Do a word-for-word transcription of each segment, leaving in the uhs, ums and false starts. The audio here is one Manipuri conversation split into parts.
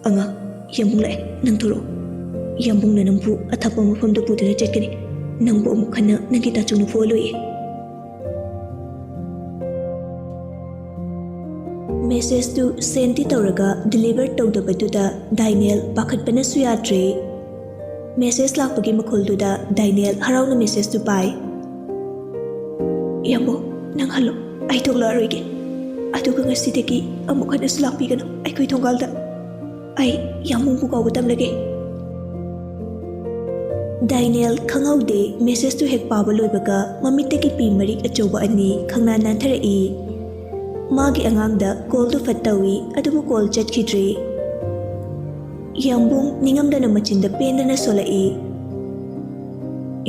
ꯑꯉꯥꯡ, ꯌꯥꯝꯕꯨꯡ ꯂꯥꯛꯑꯦ, ꯅꯪ ꯊꯣꯔꯛꯑꯣ꯫ ꯌꯥꯝꯕꯨꯡꯅ ꯅꯪꯕꯨ ꯑꯊꯥꯞꯄ ꯃꯐꯝꯗ ꯄꯨꯗꯨꯅ ꯆꯠꯀꯅꯤ꯫ ꯅꯪꯕꯨ ꯑꯃꯨꯛ ꯍꯟꯅ ꯅꯪꯒꯤ ꯇꯥꯆꯧꯅ ꯐꯨꯍꯜꯂꯣꯏꯌꯦ꯫ ꯃꯦꯁꯦꯖꯇꯨ ꯁꯦꯟꯗꯤ ꯇꯧꯔꯒ ꯗꯤꯂꯤꯚꯔ ꯇꯧꯗꯕꯗꯨꯗ ꯗꯥꯏꯅꯦꯜ ꯄꯥꯈꯠꯄꯅꯁꯨ ꯌꯥꯗ꯭ꯔꯦ꯫ ꯃꯦꯁꯦꯖ ꯂꯥꯛꯄꯒꯤ ꯃꯈꯣꯜꯗꯨꯗ ꯗꯥꯏꯅꯦꯜ ꯍꯔꯥꯎꯅ ꯃꯦꯁꯦꯖꯇꯨ ꯄꯥꯏ꯫ "ꯌꯥꯝꯕꯨꯡ, ꯅꯪ ꯍꯜꯂꯣ, ꯑꯩ ꯊꯣꯛꯂꯛꯑꯔꯣꯏꯒꯦ꯫ ꯑꯗꯨꯒ ꯉꯁꯤꯗꯒꯤ ꯑꯃꯨꯛ ꯍꯟꯅꯁꯨ ꯂꯥꯛꯄꯤꯒꯅꯨ ꯑꯩꯈꯣꯏ ꯊꯣꯡꯒꯥꯜꯗ꯫ ꯑꯩ ꯌꯥꯝꯕꯨꯡꯕꯨ ꯀꯥꯎꯕ ꯇꯝꯂꯒꯦ꯫" ꯗꯥꯏꯅꯦꯜ ꯈꯪꯍꯧꯗꯦ, ꯃꯦꯁꯦꯖꯇꯨ ꯍꯦꯛ ꯄꯥꯕ ꯂꯣꯏꯕꯒ ꯃꯃꯤꯠꯇꯒꯤ ꯄꯤ ꯃꯔꯤꯛ ꯑꯆꯧꯕ ꯑꯅꯤ ꯈꯪꯅꯥꯟ ꯅꯥꯟꯊꯔꯛꯏ꯫ ꯃꯥꯒꯤ ꯑꯉꯥꯡꯗ ꯀꯣꯜꯗꯨ ꯐꯠ ꯇꯧꯏ, ꯑꯗꯨꯕꯨ ꯀꯣꯜ ꯆꯠꯈꯤꯗ꯭ꯔꯦ꯫ ꯌꯥꯝꯕꯨꯡ ꯅꯤꯡꯉꯝꯗꯅ ꯃꯆꯤꯟꯗ ꯄꯦꯟꯗꯅ ꯁꯣꯜꯂꯛꯏ꯫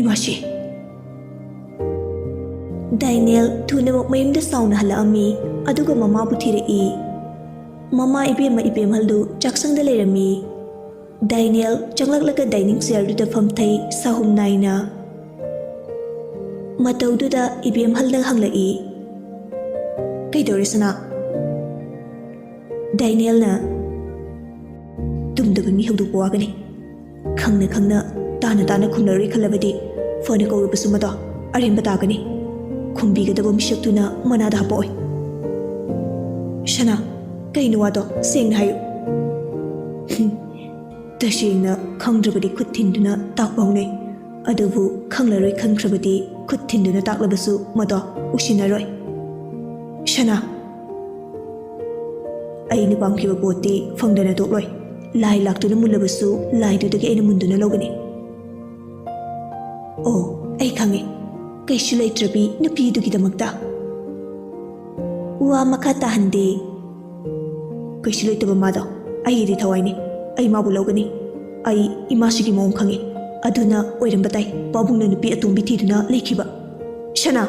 "ꯏꯃꯥꯁꯤ!" ꯗꯥꯏꯅꯦꯜ ꯊꯨꯅꯃꯛ ꯃꯌꯨꯝꯗ ꯁꯥꯎꯅ ꯍꯜꯂꯛꯑꯝꯃꯤ, ꯑꯗꯨꯒ ꯃꯃꯥꯕꯨ ꯊꯤꯔꯛꯏ꯫ ꯃꯃꯥ ꯏꯕꯦꯝꯃ ꯏꯕꯦꯝꯍꯜꯗꯨ ꯆꯥꯛꯁꯪꯗ ꯂꯩꯔꯝꯃꯤ꯫ ꯗꯥꯏꯅꯦꯜ ꯆꯪꯂꯛꯂꯒ ꯗꯥꯏꯅꯤꯡ ꯆꯤꯌꯔꯗꯨꯗ ꯐꯝꯊꯩ, ꯁꯥꯍꯨꯝ ꯅꯥꯏꯅ꯫ ꯃꯇꯧꯗꯨꯗ ꯏꯕꯦꯝꯍꯜꯅ ꯍꯪꯂꯛꯏ, "ꯀꯩꯗꯧꯔꯦ ꯁꯅꯥ?" ꯗꯥꯏꯅꯦꯜꯅ, "ꯇꯨꯝꯗꯕ ꯃꯤ ꯍꯧꯗꯣꯛꯄ ꯋꯥꯒꯅꯤ꯫ ꯈꯪꯅ ꯈꯪꯅ, ꯇꯥꯅ ꯇꯥꯅ ꯈꯨꯝꯂꯔꯣꯏ ꯈꯜꯂꯕꯗꯤ ꯐꯅ ꯀꯧꯔꯕꯁꯨ ꯃꯗꯣ ꯑꯔꯦꯝꯕ ꯇꯥꯒꯅꯤ꯫ ꯈꯨꯝꯕꯤꯒꯗꯕ ꯃꯤꯁꯛꯇꯨꯅ ꯃꯅꯥꯗ ꯍꯥꯞꯄꯛꯑꯣꯏ꯫ ꯁꯅꯥ, ꯀꯩꯅꯣ ꯋꯥꯗꯣ ꯁꯦꯡꯅ ꯍꯥꯏꯌꯨ꯫" "ꯍꯨꯝ, ꯇꯁꯦꯡꯅ ꯈꯪꯗ꯭ꯔꯕꯗꯤ ꯈꯨꯠ ꯊꯤꯟꯗꯨꯅ ꯇꯥꯛꯄ ꯍꯧꯅꯩ꯫ ꯑꯗꯨꯕꯨ ꯈꯪꯂꯔꯣꯏ ꯈꯟꯈ꯭ꯔꯕꯗꯤ ꯈꯨꯠ ꯊꯤꯟꯗꯨꯅ ꯇꯥꯛꯂꯕꯁꯨ ꯃꯗꯣ ꯎꯁꯤꯟꯅꯔꯣꯏ꯫ ꯁꯅꯥ, ꯑꯩꯅ ꯄꯥꯝꯈꯤꯕ ꯄꯣꯠꯇꯤ ꯐꯪꯗꯅ ꯇꯣꯛꯂꯣꯏ꯫ ꯂꯥꯏ ꯂꯥꯛꯇꯨꯅ ꯃꯨꯜꯂꯕꯁꯨ ꯂꯥꯏꯗꯨꯗꯒꯤ ꯑꯩꯅ ꯃꯨꯟꯗꯨꯅ ꯂꯧꯒꯅꯤ꯫" "ꯑꯣ, ꯑꯩ ꯈꯪꯉꯦ꯫ ꯀꯩꯁꯨ ꯂꯩꯇ꯭ꯔꯕꯤ ꯅꯨꯄꯤꯗꯨꯒꯤꯗꯃꯛꯇ꯫" ꯋꯥ ꯃꯈꯥ ꯇꯥꯍꯟꯗꯦ꯫ "ꯀꯩꯁꯨ ꯂꯩꯇꯕ ꯃꯥꯗꯣ ꯑꯩꯒꯤꯗꯤ ꯊꯋꯥꯏꯅꯤ꯫ ꯑꯩ ꯃꯥꯕꯨ ꯂꯧꯒꯅꯤ꯫ ꯑꯩ ꯏꯃꯥꯁꯤꯒꯤ ꯃꯑꯣꯡ ꯈꯪꯉꯤ꯫ ꯑꯗꯨꯅ ꯑꯣꯏꯔꯝꯕ ꯇꯥꯏ ꯄꯥꯕꯨꯡꯅ ꯅꯨꯄꯤ ꯑꯇꯣꯝꯕꯤ ꯊꯤꯗꯨꯅ ꯂꯩꯈꯤꯕ꯫" "ꯁꯅꯥ!"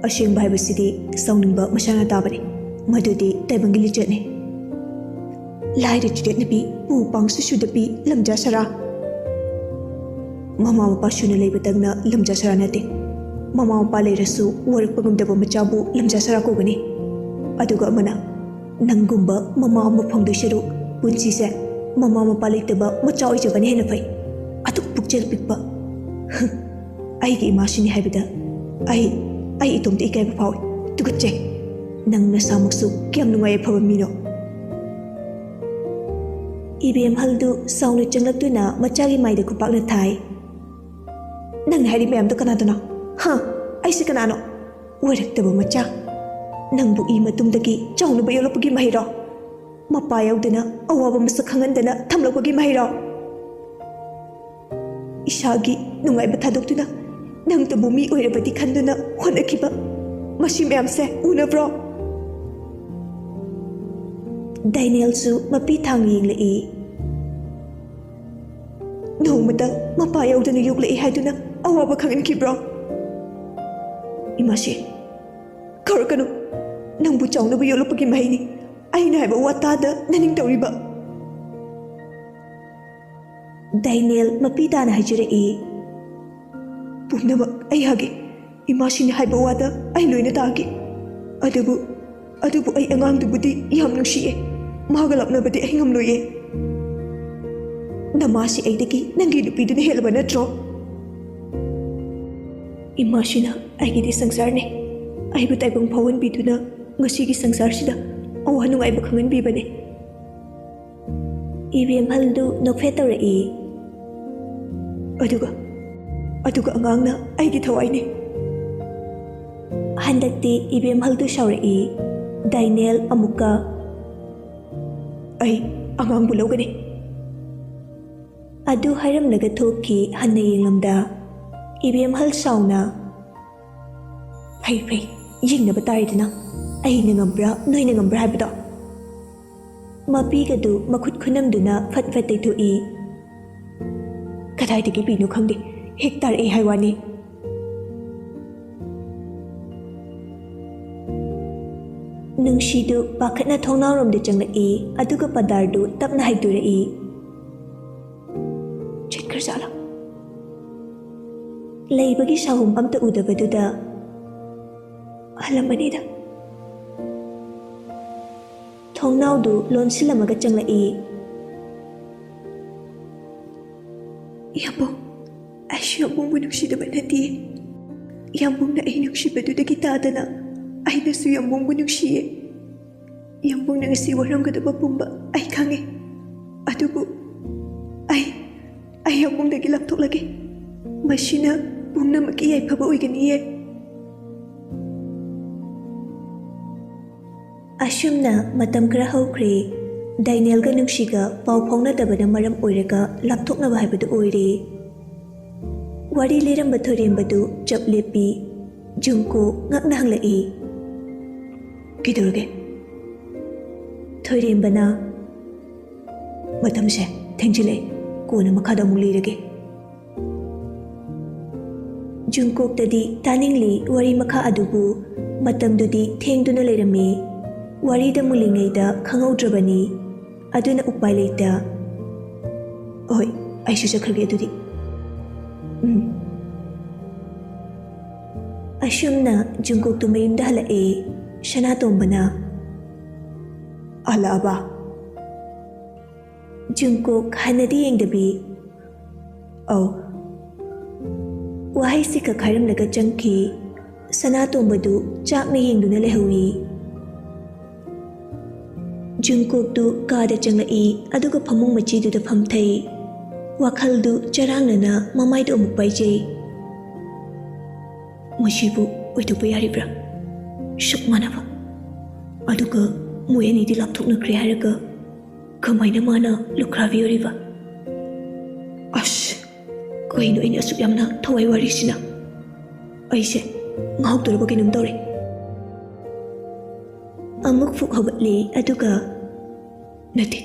"ꯑꯁꯦꯡꯕ ꯍꯥꯏꯕꯁꯤꯗꯤ ꯁꯥꯎꯅꯤꯡꯕ ꯃꯁꯥꯅ ꯇꯥꯕꯅꯤ꯫ ꯃꯗꯨꯗꯤ ꯇꯥꯏꯕꯪꯒꯤ ꯂꯤꯆꯠꯅꯤ꯫ ꯂꯥꯏꯔ ꯆꯤꯔꯦꯠ ꯅꯨꯄꯤ, ꯄꯨ ꯄꯥꯡꯁꯨ ꯁꯨꯗꯕꯤ, ꯂꯝꯖꯥ ꯁꯔꯥ꯫ ꯃꯃꯥ ꯃꯄꯥ ꯁꯨꯅ ꯂꯩꯕꯇꯪꯅ ꯂꯝꯖꯥ ꯁꯔꯥ ꯅꯠꯇꯦ꯫ ꯃꯃꯥ ꯃꯄꯥ ꯂꯩꯔꯁꯨ ꯋꯥꯔꯛꯄ ꯉꯝꯗꯕ ꯃꯆꯥꯕꯨ ꯂꯝꯖꯥ ꯁꯔꯥ ꯀꯧꯒꯅꯤ꯫ ꯑꯗꯨꯒ ꯑꯃꯅ ꯅꯪꯒꯨꯝꯕ ꯃꯃꯥ ꯑꯃ ꯐꯪꯗꯣꯏ ꯁꯔꯨꯛ ꯄꯨꯟꯁꯤꯁꯦ ꯃꯃꯥ ꯃꯄꯥ ꯂꯩꯇꯕ ꯃꯆꯥ ꯑꯣꯏꯖꯕꯅ ꯍꯦꯟꯅ ꯐꯩ꯫ ꯑꯗꯨꯛ ꯄꯨꯛꯆꯦꯜ ꯄꯤꯛꯄ꯫ ꯍ, ꯑꯩꯒꯤ ꯏꯃꯥꯁꯤꯅꯤ ꯍꯥꯏꯕꯗ ꯑꯩ, ꯑꯩ ꯏꯇꯣꯝꯇ ꯏꯀꯥꯏꯕ ꯐꯥꯎꯏ꯫ ꯇꯨꯀꯠꯆꯩ꯫ ꯅꯪ ꯅꯁꯥꯃꯛꯁꯨ ꯀꯌꯥꯝ ꯅꯨꯡꯉꯥꯏ ꯑꯐꯕ ꯃꯤꯅꯣ꯫ ꯏꯕꯦꯝꯍꯜꯗꯨ ꯁꯥꯎꯅ ꯆꯪꯂꯛꯇꯨꯅ ꯃꯆꯥꯒꯤ ꯃꯥꯏꯗ ꯈꯨꯄꯥꯛꯅ ꯊꯥꯏ꯫ "ꯅꯪꯅ ꯍꯥꯏꯔꯤ ꯃꯌꯥꯝꯗꯣ ꯀꯅꯥꯗꯅꯣ? ꯍꯥ? ꯑꯩꯁꯦ ꯀꯅꯥꯅꯣ? ꯑꯣꯏꯔꯛꯇꯕ ꯃꯆꯥ꯫ ꯅꯪꯕꯨ ꯏ ꯃꯇꯨꯡꯗꯒꯤ ꯆꯥꯎꯅꯕ ꯌꯣꯛꯂꯛꯄꯒꯤ ꯃꯍꯩꯔꯣ? ꯃꯄꯥ ꯌꯥꯎꯗꯅ ꯑꯋꯥꯕ ꯃꯁꯛ ꯈꯪꯍꯟꯗꯅ ꯊꯝꯂꯛꯄꯒꯤ ꯃꯍꯩꯔꯣ? ꯏꯁꯥꯒꯤ ꯅꯨꯡꯉꯥꯏꯕ ꯊꯥꯗꯣꯛꯇꯨꯅ ꯅꯪꯇꯕꯨ ꯃꯤ ꯑꯣꯏꯔꯕꯗꯤ ꯈꯟꯗꯨꯅ ꯍꯣꯠꯅꯈꯤꯕ ꯃꯁꯤ ꯃꯌꯥꯝꯁꯦ ꯎꯅꯕ꯭ꯔꯣ?" ꯗꯥꯏꯅꯦꯜꯁꯨ ꯃꯄꯤ ꯊꯥꯡꯅ ꯌꯦꯡꯂꯛꯏ꯫ "ꯅꯣꯡꯃꯇ ꯃꯄꯥ ꯌꯥꯎꯗꯅ ꯌꯣꯛꯂꯛꯏ ꯍꯥꯏꯗꯨꯅ ꯑꯋꯥꯕ ꯈꯪꯍꯟꯈꯤꯕ꯭ꯔꯣ?" "ꯏꯃꯥꯁꯤ, ꯀꯧꯔꯛꯀꯅꯨ꯫ ꯅꯪꯕꯨ ꯆꯥꯎꯅꯕ ꯌꯣꯛꯂꯛꯄꯒꯤ ꯃꯍꯩꯅꯤ ꯑꯩꯅ ꯍꯥꯏꯕ ꯋꯥ ꯇꯥꯗ ꯅꯅꯤꯡ ꯇꯧꯔꯤꯕ꯫" ꯗꯥꯏꯅꯦꯜ ꯃꯄꯤ ꯇꯥꯅ ꯍꯥꯏꯖꯔꯛꯏ꯫ "ꯄꯨꯝꯅꯃꯛ ꯑꯩꯍꯥꯛꯀꯤ ꯏꯃꯥꯁꯤꯅ ꯍꯥꯏꯕ ꯋꯥꯗ ꯑꯩ ꯂꯣꯏꯅ ꯇꯥꯈꯤ꯫ ꯑꯗꯨꯕꯨ, ꯑꯗꯨꯕꯨ ꯑꯩ ꯑꯉꯥꯡꯗꯨꯕꯨꯗꯤ ꯌꯥꯝ ꯅꯨꯡꯁꯤꯌꯦ꯫ ꯃꯥꯒ ꯂꯥꯞꯅꯕꯗꯤ ꯑꯩ ꯉꯝꯂꯣꯏꯌꯦ꯫" "ꯅꯃꯥꯁꯤ ꯑꯩꯗꯒꯤ ꯅꯪꯒꯤ ꯅꯨꯄꯤꯗꯨꯅ ꯍꯦꯜꯂꯕ ꯅꯠꯇ꯭ꯔꯣ?" "ꯏꯃꯥꯁꯤꯅ ꯑꯩꯒꯤꯗꯤ ꯁꯪꯁꯥꯔꯅꯦ꯫ ꯑꯩꯕꯨ ꯇꯥꯏꯕꯪ ꯐꯥꯎꯍꯟꯕꯤꯗꯨꯅ ꯉꯁꯤꯒꯤ ꯁꯪꯁꯥꯔꯁꯤꯗ ꯑꯋꯥ ꯅꯨꯡꯉꯥꯏꯕ ꯈꯪꯍꯟꯕꯤꯕꯅꯦ꯫" ꯏꯕꯦꯝꯍꯜꯗꯨ ꯅꯣꯛꯐꯦꯠ ꯇꯧꯔꯛꯏ꯫ "ꯑꯗꯨꯒ, ꯑꯗꯨꯒ ꯑꯉꯥꯡꯅ ꯑꯩꯒꯤ ꯊꯋꯥꯏꯅꯤ꯫" ꯍꯟꯗꯛꯇꯤ ꯏꯕꯦꯝꯍꯜꯗꯨ ꯁꯥꯎꯔꯛꯏ꯫ ꯗꯥꯏꯅꯦꯜ ꯑꯃꯨꯛꯀ, "ꯑꯩ ꯑꯉꯥꯡꯕꯨ ꯂꯧꯒꯅꯤ꯫" ꯑꯗꯨ ꯍꯥꯏꯔꯝꯂꯒ ꯊꯣꯛꯈꯤ꯫ ꯍꯟꯅ ꯌꯦꯡꯂꯝꯗ ꯏꯕꯦꯝꯍꯜ ꯁꯥꯎꯅ, "ꯐꯩ, ꯐꯩ, ꯌꯦꯡꯅꯕ ꯇꯥꯔꯦꯗꯅ, ꯑꯩꯅ ꯉꯝꯕ꯭ꯔꯥ, ꯅꯣꯏꯅ ꯉꯝꯕ꯭ꯔꯥ ꯍꯥꯏꯕꯗꯣ꯫" ꯃꯄꯤꯒꯗꯨ ꯃꯈꯨꯠ ꯈꯨꯅꯝꯗꯨꯅ ꯐꯠ ꯐꯠ ꯇꯩꯊꯣꯛꯏ꯫ "ꯀꯗꯥꯏꯗꯒꯤ ꯄꯤꯅꯣ ꯈꯪꯗꯦ, ꯍꯦꯛ ꯇꯥꯔꯛꯑꯦ ꯍꯥꯏ ꯋꯥꯅꯤ꯫" ꯅꯨꯡꯁꯤꯗꯨ ꯄꯥꯈꯠꯅ ꯊꯣꯡꯅꯥꯎꯔꯣꯝꯗ ꯆꯪꯂꯛꯏ, ꯑꯗꯨꯒ ꯄꯥꯗꯥꯔꯗꯨ ꯇꯞꯅ ꯍꯥꯏꯗꯣꯔꯛꯏ꯫ "ꯆꯠꯈ꯭ꯔꯖꯥꯠꯂꯣ?" ꯂꯩꯕꯒꯤ ꯁꯥꯍꯨꯝ ꯑꯝꯇ ꯎꯗꯕꯗꯨꯗ, "ꯍꯜꯂꯝꯃꯅꯤꯗ꯫" ꯊꯣꯡꯅꯥꯎꯗꯨ ꯂꯣꯟꯁꯤꯜꯂꯝꯃꯒ ꯆꯪꯂꯛꯏ꯫ "ꯌꯥꯝꯕꯨꯡ, ꯑꯩꯁꯨ ꯌꯥꯝꯕꯨꯡꯕꯨ ꯅꯨꯡꯁꯤꯗꯕ ꯅꯠꯇꯦ꯫ ꯌꯥꯝꯕꯨꯡꯅ ꯑꯩ ꯅꯨꯡꯁꯤꯕꯗꯨꯗꯒꯤ ꯇꯥꯗꯅ ꯑꯩꯅꯁꯨ ꯌꯥꯝꯕꯨꯡꯕꯨ ꯅꯨꯡꯁꯤꯌꯦ꯫ ꯌꯥꯝꯕꯨꯡꯅ ꯉꯁꯤ ꯋꯥꯔꯝꯒꯗꯕ ꯄꯨꯝꯕ ꯑꯩ ꯈꯪꯉꯦ꯫ ꯑꯗꯨꯕꯨ ꯑꯩ, ꯑꯩ ꯌꯥꯝꯕꯨꯡꯗꯒꯤ ꯂꯥꯞꯊꯣꯛꯂꯒꯦ꯫ ꯃꯁꯤꯅ ꯄꯨꯝꯅꯃꯛꯀꯤ ꯌꯥꯏꯐꯕ ꯑꯣꯏꯒꯅꯤꯌꯦ꯫" ꯑꯁꯨꯝꯅ ꯃꯇꯝ ꯈꯔ ꯍꯧꯈ꯭ꯔꯦ꯫ ꯗꯥꯏꯅꯦꯜꯒ ꯅꯨꯡꯁꯤꯒ ꯄꯥꯎ ꯐꯥꯎꯅꯗꯕꯅ ꯃꯔꯝ ꯑꯣꯏꯔꯒ ꯂꯥꯞꯊꯣꯛꯅꯕ ꯍꯥꯏꯕꯗꯨ ꯑꯣꯏꯔꯦ꯫ ꯋꯥꯔꯤ ꯂꯤꯔꯝꯕ ꯊꯣꯏꯔꯦꯝꯕꯗꯨ ꯆꯞ ꯂꯦꯞꯄꯤ꯫ ꯖꯨꯡꯀꯣꯛ ꯉꯛꯅ ꯍꯪꯂꯛꯏ, "ꯀꯩꯗꯧꯔꯒꯦ?" ꯊꯣꯏꯔꯦꯝꯕꯅ, "ꯃꯇꯝꯁꯦ ꯊꯦꯡꯖꯤꯜꯂꯛꯑꯦ, ꯀꯣꯟꯅ ꯃꯈꯥꯗ ꯑꯃꯨꯛ ꯂꯤꯔꯒꯦ꯫" ꯖꯨꯡꯀꯣꯛꯇꯗꯤ ꯇꯥꯅꯤꯡꯂꯤ ꯋꯥꯔꯤ ꯃꯈꯥ ꯑꯗꯨꯕꯨ꯫ ꯃꯇꯝꯗꯨꯗꯤ ꯊꯦꯡꯗꯨꯅ ꯂꯩꯔꯝꯃꯤ꯫ ꯋꯥꯔꯤꯗ ꯃꯨꯜꯂꯤꯉꯩꯗ ꯈꯪꯍꯧꯗ꯭ꯔꯕꯅꯤ꯫ ꯑꯗꯨꯅ ꯎꯄꯥꯏ ꯂꯩꯇ, "ꯍꯣꯏ, ꯑꯩꯁꯨ ꯆꯠꯈ꯭ꯔꯒꯦ ꯑꯗꯨꯗꯤ꯫" ꯎꯝ꯫ ꯑꯁꯨꯝꯅ ꯖꯨꯡꯀꯣꯛꯇꯨ ꯃꯌꯨꯝꯗ ꯍꯜꯂꯛꯑꯦ꯫ ꯁꯅꯥꯇꯣꯝꯕꯅ, "ꯍꯜꯂꯛꯑꯕ?" ꯖꯨꯡꯀꯣꯛ ꯍꯟꯅꯗꯤ ꯌꯦꯡꯗꯕꯤ, "ꯑꯧ꯫" ꯋꯥꯍꯩꯁꯤ ꯈꯛ ꯍꯥꯏꯔꯝꯂꯒ ꯆꯪꯈꯤ꯫ ꯁꯅꯥꯇꯣꯝꯕꯗꯨ ꯆꯥꯛꯅ ꯌꯦꯡꯗꯨꯅ ꯂꯩꯍꯧꯏ꯫ ꯖꯨꯡꯀꯣꯛꯇꯨ ꯀꯥꯗ ꯆꯪꯂꯛꯏ, ꯑꯗꯨꯒ ꯐꯃꯨꯡ ꯃꯆꯤꯗꯨꯗ ꯐꯝꯊꯩ꯫ ꯋꯥꯈꯜꯗꯨ ꯆꯔꯥꯡꯅꯅ ꯃꯃꯥꯏꯗꯨ ꯑꯃꯨꯛ ꯄꯥꯏꯖꯩ꯫ "ꯃꯁꯤꯕꯨ ꯑꯣꯏꯊꯣꯛꯄ ꯌꯥꯔꯤꯕ꯭ꯔꯥ? ꯁꯨꯛ ꯃꯥꯟꯅꯕ꯫ ꯑꯗꯨꯒ ꯃꯣꯏ ꯑꯅꯤꯗꯤ ꯂꯥꯞꯊꯣꯛꯅꯈ꯭ꯔꯦ ꯍꯥꯏꯔꯒ ꯀꯃꯥꯏꯅ ꯃꯥꯅ ꯂꯨꯈ꯭ꯔꯥꯕꯤ ꯑꯣꯏꯔꯤꯕ? ꯑꯁ, ꯀꯩꯅꯣ ꯑꯩꯅ ꯑꯁꯨꯛ ꯌꯥꯝꯅ ꯊꯋꯥꯏ ꯋꯥꯔꯤꯁꯤꯅ? ꯑꯩꯁꯦ ꯉꯥꯎꯗꯧꯔꯕ ꯀꯩꯅꯣꯝ ꯇꯧꯔꯦ꯫" ꯑꯃꯨꯛ ꯐꯨꯛ ꯍꯧꯒꯠꯂꯦ, ꯑꯗꯨꯒ, "ꯅꯠꯇꯦ,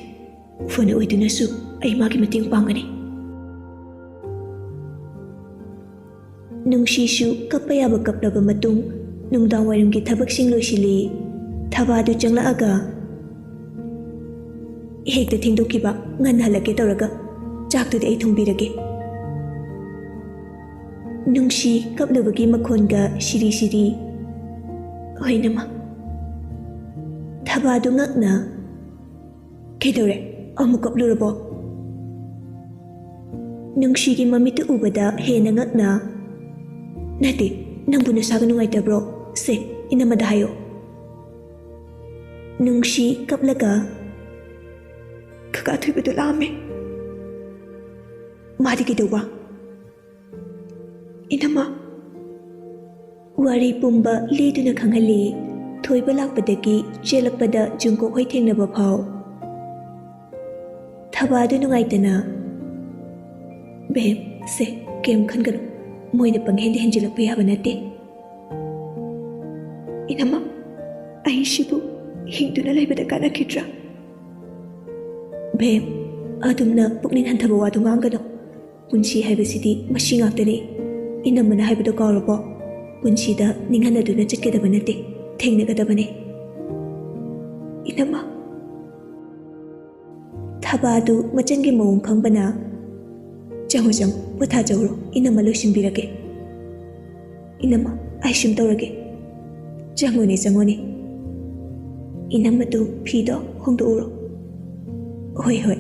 ꯐꯅ ꯑꯣꯏꯗꯨꯅꯁꯨ ꯑꯩ ꯃꯥꯒꯤ ꯃꯇꯦꯡ ꯄꯥꯡꯒꯅꯤ꯫" ꯅꯨꯡꯁꯤꯁꯨ ꯀꯞꯄ ꯌꯥꯕ ꯀꯞꯂꯕ ꯃꯇꯨꯡ, ꯅꯨꯡꯗꯥꯡꯋꯥꯏꯔꯝꯒꯤ ꯊꯕꯛꯁꯤꯡ ꯂꯣꯏꯁꯤꯜꯂꯤ꯫ ꯊꯕꯥꯗꯨ ꯆꯪꯂꯛꯑꯒ, "ꯍꯦꯛꯇ ꯊꯦꯡꯗꯣꯛꯈꯤꯕ, ꯉꯟꯅ ꯍꯜꯂꯛꯀꯦ ꯇꯧꯔꯒ꯫ ꯆꯥꯛꯇꯨꯗꯤ ꯑꯩ ꯊꯣꯡꯕꯤꯔꯒꯦ꯫" ꯅꯨꯡꯁꯤ ꯀꯞꯂꯨꯕꯒꯤ ꯃꯈꯣꯟꯒ ꯁꯤꯔꯤ ꯁꯤꯔꯤ, "ꯍꯣꯏ, ꯅꯃ꯫" ꯊꯕꯥꯗꯨ ꯉꯛꯅ, "ꯀꯩꯗꯧꯔꯦ? ꯑꯃꯨꯛ ꯀꯞꯂꯨꯔꯕꯣ?" ꯅꯨꯡꯁꯤꯒꯤ ꯃꯃꯤꯠꯇꯨ ꯎꯕꯗ ꯍꯦꯟꯅ ꯉꯛꯅ, "ꯅꯠꯇꯦ, ꯅꯪꯕꯨ ꯅꯁꯥꯒ ꯅꯨꯡꯉꯥꯏꯇꯕ꯭ꯔꯣ? ꯁꯦ, ꯏꯅꯝꯃꯗ ꯍꯥꯏꯌꯣ꯫" ꯅꯨꯡꯁꯤ ꯀꯞꯂꯒ, "ꯀꯀꯥ ꯊꯣꯏꯕꯗꯨ ꯂꯥꯛꯑꯝꯃꯦ꯫ ꯃꯥꯗꯤ ꯀꯩꯗꯧꯕ?" "ꯏꯅꯝꯃ꯫" ꯋꯥꯔꯤ ꯄꯨꯝꯕ ꯂꯤꯗꯨꯅ ꯈꯪꯍꯜꯂꯤ꯫ ꯊꯣꯏꯕ ꯂꯥꯛꯄꯗꯒꯤ ꯆꯦꯜꯂꯛꯄꯗ ꯖꯨꯡꯀꯣꯛ ꯍꯣꯏ ꯊꯦꯡꯅꯕ ꯐꯥꯎ꯫ ꯊꯕꯥꯗꯨ ꯅꯨꯡꯉꯥꯏꯇꯅ, "ꯕꯦꯝ, ꯁꯦ, ꯀꯩꯝ ꯈꯟꯒꯅꯨ꯫ ꯃꯣꯏꯅ ꯄꯪꯍꯦꯟꯗ ꯍꯦꯟꯖꯤꯜꯂꯛꯄ ꯌꯥꯕ ꯅꯠꯇꯦ꯫" "ꯏꯅꯝꯃ, ꯑꯩꯁꯤꯕꯨ ꯍꯤꯡꯗꯨꯅ ꯂꯩꯕꯗ ꯀꯥꯟꯅꯈꯤꯗ꯭ꯔꯥ?" "ꯕꯦꯝ, ꯑꯗꯨꯝꯅ ꯄꯨꯛꯅꯤꯡ ꯍꯟꯊꯕ ꯋꯥꯗꯨ ꯉꯥꯡꯒꯅꯨ꯫ ꯄꯨꯟꯁꯤ ꯍꯥꯏꯕꯁꯤꯗꯤ ꯃꯁꯤ ꯉꯥꯛꯇꯅꯤ꯫ ꯏꯅꯝꯃꯅ ꯍꯥꯏꯕꯗꯣ ꯀꯥꯎꯔꯕꯣ? ꯄꯨꯟꯁꯤꯗ ꯅꯤꯡꯍꯟꯅꯗꯨꯅ ꯆꯠꯀꯗꯕ ꯅꯠꯇꯦ, ꯊꯦꯡꯅꯒꯗꯕꯅꯤ꯫" "ꯏꯅꯝꯃ꯫" ꯊꯕꯥꯗꯨ ꯃꯆꯟꯒꯤ ꯃꯑꯣꯡ ꯈꯪꯕꯅ, "ꯆꯪꯉꯣ, ꯆꯪꯉꯣ, ꯄꯣꯊꯥꯖꯧꯔꯣ, ꯏꯅꯝꯃ ꯂꯣꯏꯁꯤꯟꯕꯤꯔꯒꯦ꯫" "ꯏꯅꯝꯃ, ꯑꯩ ꯁꯨꯝ ꯇꯧꯔꯒꯦ꯫ ꯆꯪꯉꯣꯅꯦ, ꯆꯪꯉꯣꯅꯦ꯫ ꯏꯅꯝꯃꯗꯨ ꯐꯤꯗꯣ ꯍꯣꯡꯗꯣꯛꯎꯔꯣ꯫" "ꯍꯣꯏ, ꯍꯣꯏ꯫"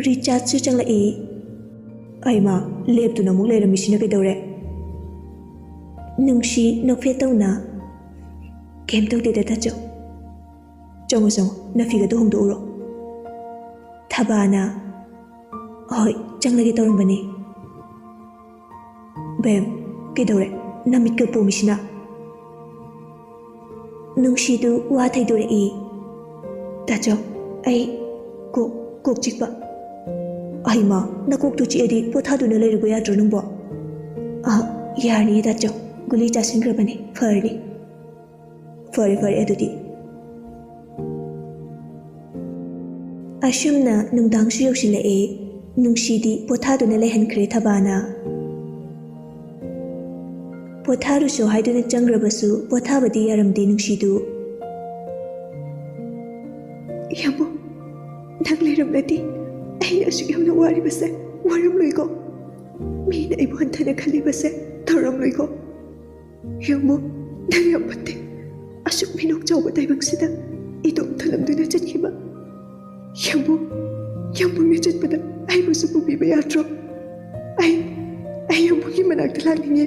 ꯔꯤꯆꯥꯔꯗꯁꯨ ꯆꯪꯂꯛꯏ꯫ "ꯑꯩꯃ, ꯂꯦꯞꯇꯨꯅ ꯑꯃꯨꯛ ꯂꯩꯔꯝꯃꯤꯁꯤꯅ ꯀꯩꯗꯧꯔꯦ?" ꯅꯨꯡꯁꯤ ꯅꯣꯛꯐꯦꯠ ꯇꯧꯅ, "ꯀꯩꯝ ꯇꯧꯗꯦꯗ, ꯇꯥꯆꯧ꯫ ꯆꯪꯉꯣ, ꯆꯪꯉꯣ, ꯅꯐꯤꯒꯗꯣ ꯍꯣꯡꯗꯣꯛꯎꯔꯣ꯫" ꯊꯕꯥꯅ, "ꯍꯣꯏ, ꯆꯪꯂꯒꯦ ꯇꯧꯔꯝꯕꯅꯦ꯫" "ꯕꯦꯝ, ꯀꯩꯗꯧꯔꯦ? ꯅꯃꯤꯠꯀ ꯄꯣꯝꯃꯤꯁꯤꯅ?" ꯅꯨꯡꯁꯤꯗꯨ ꯋꯥ ꯊꯩꯗꯣꯔꯛꯏ꯫ "ꯇꯥꯆꯧ, ꯑꯩ ꯀꯣꯛ, ꯀꯣꯛ ꯆꯤꯛꯄ꯫" "ꯑꯩꯃ, ꯅꯀꯣꯛꯇꯨ ꯆꯤꯛꯑꯗꯤ ꯄꯣꯊꯥꯗꯨꯅ ꯂꯩꯔꯨꯕ ꯌꯥꯗ꯭ꯔꯣ ꯅꯪꯕꯣ?" "ꯑ, ꯌꯥꯔꯅꯤ ꯇꯥꯆꯧ, ꯒꯨꯂꯤ ꯆꯥꯁꯤꯟꯈ꯭ꯔꯕꯅꯤ, ꯐꯔꯅꯤ꯫" "ꯐꯔꯦ, ꯐꯔꯦ ꯑꯗꯨꯗꯤ꯫" ꯑꯁꯨꯝꯅ ꯅꯨꯡꯗꯥꯡꯁꯨ ꯌꯧꯁꯤꯜꯂꯛꯑꯦ꯫ ꯅꯨꯡꯁꯤꯗꯤ ꯄꯣꯊꯥꯗꯨꯅ ꯂꯩꯍꯟꯈ꯭ꯔꯦ ꯊꯕꯥꯅ꯫ ꯄꯣꯊꯥꯔꯨꯁꯣ ꯍꯥꯏꯗꯨꯅ ꯆꯪꯈ꯭ꯔꯕꯁꯨ ꯄꯣꯊꯥꯕꯗꯤ ꯌꯥꯔꯝꯗꯦ ꯅꯨꯡꯁꯤꯗꯨ꯫ "ꯏꯌꯥꯝꯕ, ꯅꯪ ꯂꯩꯔꯝꯂꯗꯤ ꯑꯩ ꯑꯁꯨꯛ ꯌꯥꯝꯅ ꯋꯥꯔꯤꯕꯁꯦ ꯋꯥꯔꯝꯂꯣꯏꯀꯣ? ꯃꯤꯅ ꯑꯩꯕꯨ ꯍꯟꯊꯅ ꯈꯜꯂꯤꯕꯁꯦ ꯇꯧꯔꯝꯂꯣꯏꯀꯣ? ꯌꯦꯡꯉꯨ, ꯅꯪ ꯌꯥꯝ ꯐꯠꯇꯦ꯫ ꯑꯁꯨꯛ ꯃꯤꯅꯣꯛ ꯆꯥꯎꯕ ꯇꯥꯏꯕꯪꯁꯤꯗ ꯏꯇꯣꯝ ꯊꯅꯝꯗꯨꯅ ꯆꯠꯈꯤꯕ ꯌꯥꯝꯕꯨꯡ, ꯌꯥꯝꯕꯨꯡꯅ ꯆꯠꯄꯗ ꯑꯩꯕꯨꯁꯨ ꯄꯨꯕꯤꯕ ꯌꯥꯗ꯭ꯔꯣ? ꯑꯩ, ꯑꯩ ꯌꯥꯝꯕꯨꯡꯒꯤ ꯃꯅꯥꯛꯇ ꯂꯥꯛꯅꯤꯡꯉꯦ꯫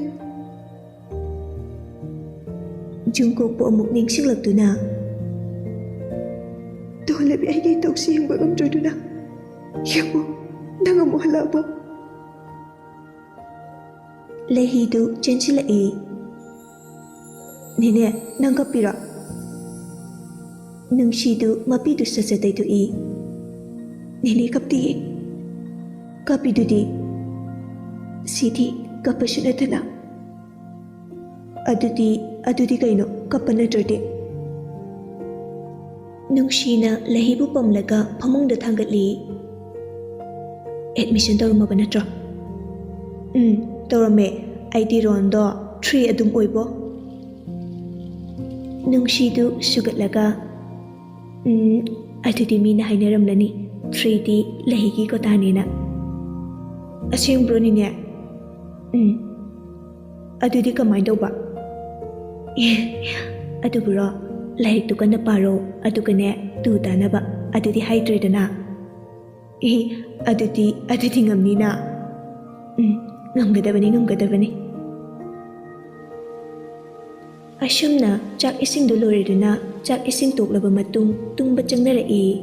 ꯖꯨꯡꯀꯣꯛꯄꯨ ꯑꯃꯨꯛ ꯅꯤꯡꯁꯤꯡꯂꯛꯇꯨꯅ, ꯇꯣꯍꯜꯂꯕꯤ, ꯑꯩꯒꯤ ꯏꯇꯧꯁꯤ ꯌꯦꯡꯕ ꯉꯝꯗ꯭ꯔꯗꯨꯅ, ꯌꯥꯝꯕꯨꯡ, ꯅꯪ ꯑꯃꯨꯛ ꯍꯜꯂꯛꯑꯕꯣ? ꯂꯩꯍꯤꯗꯨ ꯆꯦꯟꯁꯤꯜꯂꯛꯏ꯫ ꯅꯦꯅꯦ, ꯅꯪ ꯀꯞꯄꯤꯔꯣ? ꯅꯨꯡꯁꯤꯗꯨ ꯃꯄꯤꯗꯨ ꯁꯠ ꯁꯠ ꯇꯩꯊꯣꯛꯏ꯫ ꯅꯦꯅꯦ ꯀꯞꯇꯤꯌꯦ꯫ ꯀꯞꯄꯤꯗꯨꯗꯤ꯫ ꯁꯤꯗꯤ ꯀꯞꯄꯁꯨ ꯅꯠꯇꯅ꯫ ꯑꯗꯨꯗꯤ, ꯑꯗꯨꯗꯤ ꯀꯩꯅꯣ, ꯀꯞꯄ ꯅꯠꯇ꯭ꯔꯗꯤ? ꯅꯨꯡꯁꯤꯅ ꯂꯩꯍꯤꯕꯨ ꯄꯝꯂꯒ ꯐꯃꯨꯡꯗ ꯊꯥꯡꯒꯠꯂꯤ꯫ ꯑꯦꯗꯃꯤꯁꯟ ꯇꯧꯔꯝꯃꯕ ꯅꯠꯇ꯭ꯔꯣ? ꯎꯝ, ꯇꯧꯔꯝꯃꯦ꯫ ꯑꯩꯗꯤ ꯔꯣꯟꯗꯣ ꯊ꯭ꯔꯤ ꯑꯗꯨꯝ ꯑꯣꯏꯕꯣ꯫ ꯅꯨꯡꯁꯤꯗꯨ ꯁꯨꯒꯠꯂꯒ, ꯎꯝ, ꯑꯗꯨꯗꯤ ꯃꯤꯅ ꯍꯥꯏꯅꯔꯝꯂꯅꯤ, ꯊ꯭ꯔꯤꯗꯤ ꯂꯩꯍꯤꯒꯤ ꯀꯣꯇꯥꯅꯦꯅ꯫ ꯑꯁꯦꯡꯕ꯭ꯔꯣ, ꯅꯦꯅꯦ? ꯎꯝ꯫ ꯑꯗꯨꯗꯤ ꯀꯃꯥꯏꯅ ꯇꯧꯕ? ꯑꯦ, ꯑꯗꯨꯕꯨꯔꯣ, ꯂꯥꯏꯔꯤꯛꯇꯨ ꯀꯟꯅ ꯄꯥꯔꯣ, ꯑꯗꯨꯒꯅꯦ, ꯇꯨ ꯇꯥꯅꯕ, ꯑꯗꯨꯗꯤ ꯍꯥꯏꯗ꯭ꯔꯦꯗꯅ꯫ ꯑꯦ, ꯑꯗꯨꯗꯤ, ꯑꯗꯨꯗꯤ ꯉꯝꯅꯤꯅ꯫ ꯎꯝ, ꯉꯝꯒꯗꯕꯅꯤ, ꯉꯝꯒꯗꯕꯅꯤ꯫ ꯑꯁꯨꯝꯅ ꯆꯥꯛ ꯏꯁꯤꯡꯗꯨ ꯂꯣꯏꯔꯗꯨꯅ ꯆꯥꯛ ꯏꯁꯤꯡ ꯇꯣꯛꯂꯕ ꯃꯇꯨꯡ ꯇꯨꯝꯕ ꯆꯪꯅꯔꯛꯏ꯫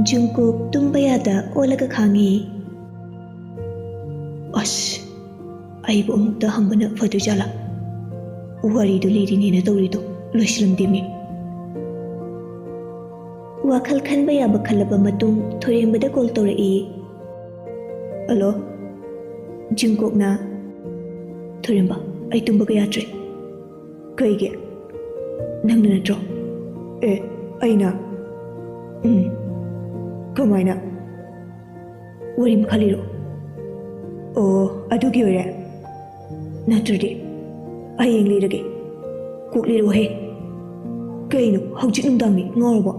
ꯖꯨꯡꯀꯨꯛ ꯇꯨꯝꯕ ꯌꯥꯗ ꯑꯣꯜꯂꯒ ꯈꯥꯡꯉꯤ꯫ ꯑꯁ, ꯑꯩꯕꯨ ꯑꯃꯨꯛꯇ ꯍꯪꯕꯅ ꯐꯗꯣꯏꯖꯥꯠꯂꯥ? ꯋꯥꯔꯤꯗꯨ ꯂꯤꯔꯤꯅꯦꯅ ꯇꯧꯔꯤꯗꯣ ꯂꯣꯏꯁꯤꯜꯂꯝꯗꯦꯃꯤ꯫ ꯋꯥꯈꯜ ꯈꯟꯕ ꯌꯥꯕ ꯈꯜꯂꯕ ꯃꯇꯨꯡ ꯊꯣꯏꯔꯦꯝꯕꯗ ꯀꯣꯜ ꯇꯧꯔꯛꯏ꯫ ꯍꯜꯂꯣ, ꯖꯨꯡꯀꯨꯛꯅ꯫ ꯊꯣꯏꯔꯦꯝꯕ, ꯑꯩ ꯇꯨꯝꯕꯒ ꯌꯥꯗ꯭ꯔꯦ꯫ ꯀꯩꯒꯤ? ꯅꯪꯅ ꯅꯠꯇ꯭ꯔꯣ? ꯑꯦ, ꯑꯩꯅ? ꯎꯝ꯫ ꯀꯃꯥꯏꯅ? ꯋꯥꯔꯤ ꯃꯈꯥ ꯂꯤꯔꯛꯑꯣ꯫ ꯑꯣ, ꯑꯗꯨꯒꯤ ꯑꯣꯏꯔꯦ? ꯅꯠꯇ꯭ꯔꯗꯤ ꯍꯌꯦꯡ ꯂꯤꯔꯒꯦ꯫ ꯀꯣꯛ ꯂꯤꯔꯛꯑꯣꯍꯦ꯫ ꯀꯩꯅꯣ, ꯍꯧꯖꯤꯛ ꯅꯨꯡꯗꯥꯡꯅꯤ, ꯉꯥꯎꯔꯕꯣ?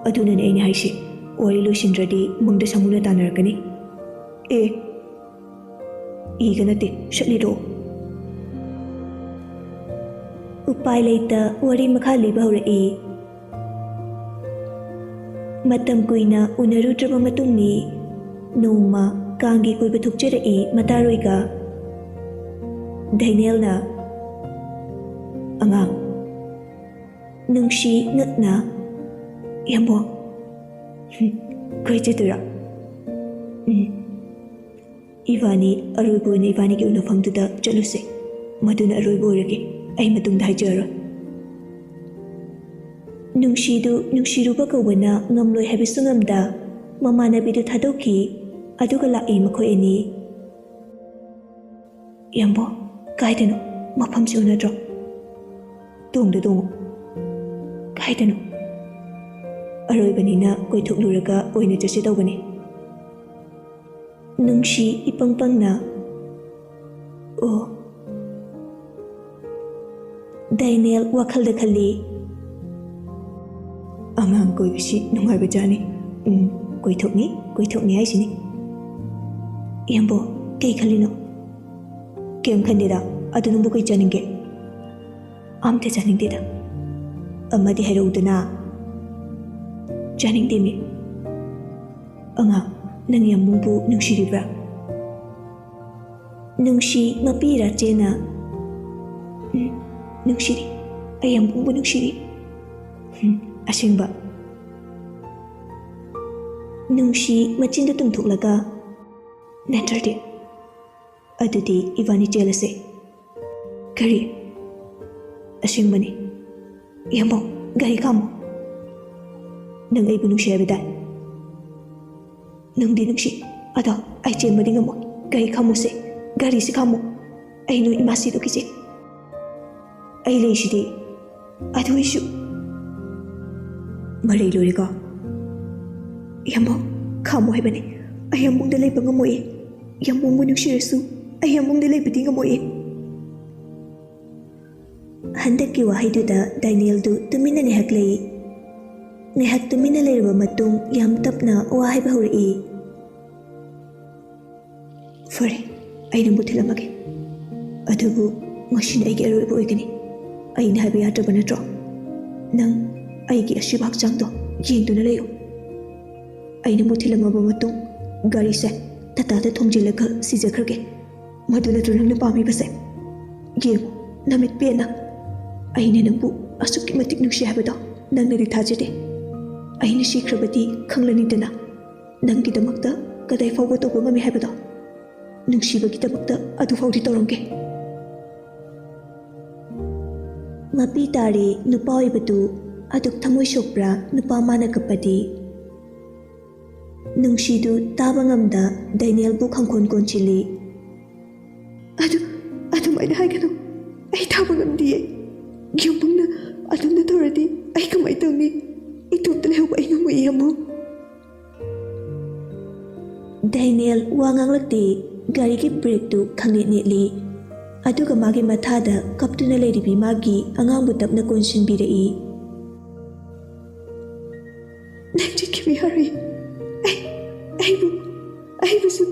ꯑꯗꯨꯅꯅꯦ ꯑꯩꯅ ꯍꯥꯏꯁꯦ, ꯋꯥꯔꯤ ꯂꯣꯏꯁꯤꯟꯗ꯭ꯔꯗꯤ ꯃꯪꯗ ꯁꯥꯃꯨꯅ ꯇꯥꯟꯅꯔꯛꯀꯅꯤ꯫ ꯑꯦ, ꯏꯒ ꯅꯠꯇꯦ, ꯁꯠ ꯂꯤꯔꯛꯑꯣ꯫ ꯎꯄꯥꯏ ꯂꯩꯇ ꯋꯥꯔꯤ ꯃꯈꯥ ꯂꯤꯕ ꯍꯧꯔꯛꯏ꯫ ꯃꯇꯝ ꯀꯨꯏꯅ ꯎꯅꯔꯨꯗ꯭ꯔꯕ ꯃꯇꯨꯡꯅꯤ꯫ ꯅꯣꯡꯃ ꯀꯥꯡꯒꯤ ꯀꯣꯏꯕ ꯊꯣꯛꯆꯔꯛꯏ ꯃꯇꯥꯔꯣꯏꯒ꯫ ꯗꯦꯅꯤꯌꯦꯜꯅ, "ꯑꯉꯥꯡ, ꯅꯨꯡꯁꯤ ꯉꯛꯅ, ꯏꯌꯥꯝꯕꯣ, ꯍꯨꯝ, ꯀꯣꯏ ꯆꯠꯇꯣꯏꯔꯣ? ꯎꯝ, ꯏꯕꯥꯅꯤ ꯑꯔꯣꯏꯕ ꯑꯣꯏꯅ ꯏꯕꯥꯅꯤꯒꯤ ꯎꯅꯐꯝꯗꯨꯗ ꯆꯠꯂꯨꯁꯦ꯫ ꯃꯗꯨꯅ ꯑꯔꯣꯏꯕ ꯑꯣꯏꯔꯒꯦ꯫ ꯑꯩ ꯃꯇꯨꯡꯗ ꯍꯥꯏꯖꯔꯔꯣꯏ꯫" ꯅꯨꯡꯁꯤꯗꯨ ꯅꯨꯡꯁꯤꯔꯨꯕ ꯀꯧꯕꯅ ꯉꯝꯂꯣꯏ ꯍꯥꯏꯕꯁꯨ ꯉꯝꯗ, ꯃꯃꯥꯟꯅꯕꯤꯗꯨ ꯊꯥꯗꯣꯛꯈꯤ꯫ ꯑꯗꯨꯒ ꯂꯥꯛꯏ ꯃꯈꯣꯏ ꯑꯅꯤ꯫ "ꯏꯌꯥꯝꯕꯣ, ꯀꯥꯏꯗꯅꯣ? ꯃꯐꯝꯁꯤ ꯎꯅꯗ꯭ꯔꯣ? ꯇꯣꯡꯗ ꯇꯣꯡꯉꯣ꯫" "ꯀꯥꯏꯗꯅꯣ?" "ꯑꯔꯣꯏꯕꯅꯤꯅ ꯀꯣꯏꯊꯣꯛꯂꯨꯔꯒ ꯑꯣꯏꯅ ꯆꯠꯁꯦ ꯇꯧꯕꯅꯤ꯫" ꯅꯨꯡꯁꯤ ꯏꯄꯪ ꯄꯪꯅ, "ꯑꯣ꯫" ꯗꯦꯅꯤꯌꯦꯜ ꯋꯥꯈꯜꯗ ꯈꯜꯂꯤ, "ꯑꯉꯥꯡ ꯀꯣꯏꯕꯁꯤ ꯅꯨꯡꯉꯥꯏꯕꯖꯥꯠꯅꯤ꯫ ꯎꯝ, ꯀꯣꯏꯊꯣꯛꯅꯤ, ꯀꯣꯏꯊꯣꯛꯅꯤ ꯍꯥꯏꯁꯤꯅꯤ꯫" "ꯏꯌꯥꯝꯕꯣ, ꯀꯩ ꯈꯜꯂꯤꯅꯣ?" "ꯀꯩꯝ ꯈꯟꯗꯦꯗ꯫ ꯑꯗꯨ ꯅꯪꯕꯨ ꯀꯩ ꯆꯥꯅꯤꯡꯒꯦ?" "ꯑꯝꯇ ꯆꯥꯅꯤꯡꯗꯦꯗ꯫" "ꯑꯃꯗꯤ ꯍꯥꯏꯔꯛꯎꯗꯅ꯫" "ꯆꯥꯅꯤꯡꯗꯦꯃꯤ꯫" "ꯑꯉꯥꯡ, ꯅꯪ ꯌꯥꯝꯕꯨꯡꯕꯨ ꯅꯨꯡꯁꯤꯔꯤꯕ꯭ꯔꯥ?" ꯅꯨꯡꯁꯤ ꯃꯄꯤ ꯔꯥꯆꯦꯅ, "ꯎꯝ, ꯅꯨꯡꯁꯤꯔꯤ꯫ ꯑꯩ ꯌꯥꯝꯕꯨꯡꯕꯨ ꯅꯨꯡꯁꯤꯔꯤ꯫" "ꯎꯝ, ꯑꯁꯦꯡꯕ?" ꯅꯨꯡꯁꯤ ꯃꯆꯤꯟꯗꯨ ꯇꯨꯝꯊꯣꯛꯂꯒ, "ꯅꯠꯇ꯭ꯔꯗꯤ ꯑꯗꯨꯗꯤ ꯏꯕꯥꯅꯤ ꯆꯦꯜꯂꯁꯦ꯫" "ꯀꯔꯤ?" "ꯑꯁꯦꯡꯕꯅꯤ꯫" "ꯏꯌꯥꯝꯕꯣ, ꯒꯥꯔꯤ ꯈꯥꯝꯃꯣ꯫" "ꯅꯪ ꯑꯩꯕꯨ ꯅꯨꯡꯁꯤ ꯍꯥꯏꯕꯗꯥꯏ?" "ꯅꯨꯡꯗꯤ ꯅꯨꯡꯁꯤ, ꯑꯗꯣ ꯑꯩ ꯆꯦꯟꯕꯗꯤ ꯉꯝꯃꯣꯏ꯫ ꯒꯥꯔꯤ ꯈꯥꯝꯃꯣꯁꯦ, ꯒꯥꯔꯤꯁꯤ ꯈꯥꯝꯃꯣ꯫ ꯑꯩ ꯅꯣꯏ ꯏꯃꯥ ꯁꯤꯗꯣꯛꯈꯤꯁꯦ꯫ ꯑꯩ ꯂꯩꯁꯤꯗꯤ꯫ ꯑꯗꯨ ꯑꯣꯏꯁꯨ꯫" "ꯃꯔꯩ ꯂꯣꯏꯔꯦꯀꯣ꯫" "ꯏꯌꯥꯝꯕꯣ, ꯈꯥꯝꯃꯣ ꯍꯥꯏꯕꯅꯦ꯫ ꯑꯩ ꯌꯥꯝꯕꯨꯡꯗ ꯂꯩꯕ ꯉꯝꯃꯣꯏꯌꯦ꯫ ꯌꯥꯝꯕꯨꯡꯕꯨ ꯅꯨꯡꯁꯤꯔꯁꯨ ꯑꯩ ꯌꯥꯝꯕꯨꯡꯗ ꯂꯩꯕꯗꯤ ꯉꯝꯃꯣꯏꯌꯦ꯫" ꯍꯟꯗꯛꯀꯤ ꯋꯥꯍꯩꯗꯨꯗ ꯗꯦꯅꯤꯌꯦꯜꯗꯨ ꯇꯨꯃꯤꯟꯅ ꯉꯥꯏꯍꯥꯛ ꯂꯩ꯫ ꯉꯥꯏꯍꯥꯛ ꯇꯨꯃꯤꯟꯅ ꯂꯩꯔꯕ ꯃꯇꯨꯡ ꯌꯥꯝ ꯇꯞꯅ ꯋꯥ ꯍꯥꯏꯕ ꯍꯧꯔꯛꯏ꯫ "ꯐꯔꯦ, ꯑꯩ ꯅꯪꯕꯨ ꯊꯤꯜꯂꯝꯃꯒꯦ꯫ ꯑꯗꯨꯕꯨ ꯉꯁꯤꯅ ꯑꯩꯒꯤ ꯑꯔꯣꯏꯕ ꯑꯣꯏꯒꯅꯤ꯫ ꯑꯩꯅ ꯍꯥꯏꯕ ꯌꯥꯗ꯭ꯔꯕ ꯅꯠꯇ꯭ꯔꯣ? ꯅꯪ ꯑꯩꯒꯤ ꯑꯁꯤꯕ ꯍꯛꯆꯥꯡꯗꯣ ꯌꯦꯡꯗꯨꯅ ꯂꯩꯌꯨ꯫ ꯑꯩꯅ ꯃꯨꯊꯤꯜꯂꯝꯃꯕ ꯃꯇꯨꯡ ꯒꯥꯔꯤꯁꯦ ꯇꯇꯥꯗ ꯊꯣꯝꯖꯤꯜꯂꯒ ꯁꯤꯖꯈ꯭ꯔꯒꯦ꯫ ꯃꯗꯨ ꯅꯠꯇ꯭ꯔꯣ ꯅꯪꯅ ꯄꯥꯝꯃꯤꯕꯁꯦ? ꯌꯦꯡꯉꯨ, ꯅꯃꯤꯠ ꯄꯦꯟꯅ꯫ ꯑꯩꯅ ꯅꯪꯕꯨ ꯑꯁꯨꯛꯀꯤ ꯃꯇꯤꯛ ꯅꯨꯡꯁꯤ ꯍꯥꯏꯕꯗꯣ ꯅꯪꯅꯗꯤ ꯊꯥꯖꯗꯦ꯫ ꯑꯩꯅ ꯁꯤꯈ꯭ꯔꯕꯗꯤ ꯈꯪꯂꯅꯤꯗꯅ꯫ ꯅꯪꯒꯤꯗꯃꯛꯇ ꯀꯗꯥꯏ ꯐꯥꯎꯕ ꯇꯧꯕ ꯉꯝꯃꯤ ꯍꯥꯏꯕꯗꯣ꯫ ꯅꯨꯡꯁꯤꯕꯒꯤꯗꯃꯛꯇ ꯑꯗꯨ ꯐꯥꯎꯗꯤ ꯇꯧꯔꯝꯒꯦ꯫ ꯃꯄꯤ ꯇꯥꯔꯦ ꯅꯨꯄꯥ ꯑꯣꯏꯕꯗꯨ ꯑꯗꯨꯛ ꯊꯃꯣꯏ ꯁꯣꯛꯄ꯭ꯔꯥ, ꯅꯨꯄꯥ ꯃꯥꯅ ꯀꯞꯄꯗꯤ? ꯅꯨꯡꯁꯤꯗꯨ ꯇꯥꯕ ꯉꯝꯗ ꯗꯦꯅꯤꯌꯦꯜꯕꯨ ꯈꯪꯀꯣꯟ ꯀꯣꯟꯁꯤꯜꯂꯤ꯫ "ꯑꯗꯨ, ꯑꯗꯨꯃꯥꯏꯅ ꯍꯥꯏꯒꯅꯨ꯫ ꯑꯩ ꯊꯥꯕ ꯉꯝꯗꯤꯌꯦ꯫ ꯌꯥꯝꯕꯨꯡꯅ ꯑꯗꯨꯝꯅ ꯇꯧꯔꯗꯤ ꯑꯩ ꯀꯃꯥꯏ ꯇꯧꯅꯤ? ꯏꯇꯣꯝꯇ ꯂꯩꯍꯧꯕ ꯑꯩ ꯉꯝꯃꯣꯏꯌꯦ, ꯌꯥꯝꯕꯨꯡ꯫" ꯗꯦꯅꯤꯌꯦꯜ ꯋꯥ ꯉꯥꯡꯂꯛꯇꯦ꯫ ꯒꯥꯔꯤꯒꯤ ꯕ꯭ꯔꯦꯛꯇꯨ ꯈꯪꯅꯦꯠ ꯅꯦꯠꯂꯤ꯫ ꯑꯗꯨꯒ ꯃꯥꯒꯤ ꯃꯊꯥꯗ ꯀꯞꯇꯨꯅ ꯂꯩꯔꯤꯕꯤ ꯃꯥꯒꯤ ꯑꯉꯥꯡꯕꯨ ꯇꯞꯅ ꯀꯣꯟꯁꯤꯟꯕꯤꯔꯛꯏ꯫ "ꯅꯪ ꯆꯠꯈꯤꯕ ꯌꯥꯔꯣꯏ꯫ ꯑꯩ, ꯑꯩꯕꯨ, ꯑꯩꯕꯨꯁꯨ꯫"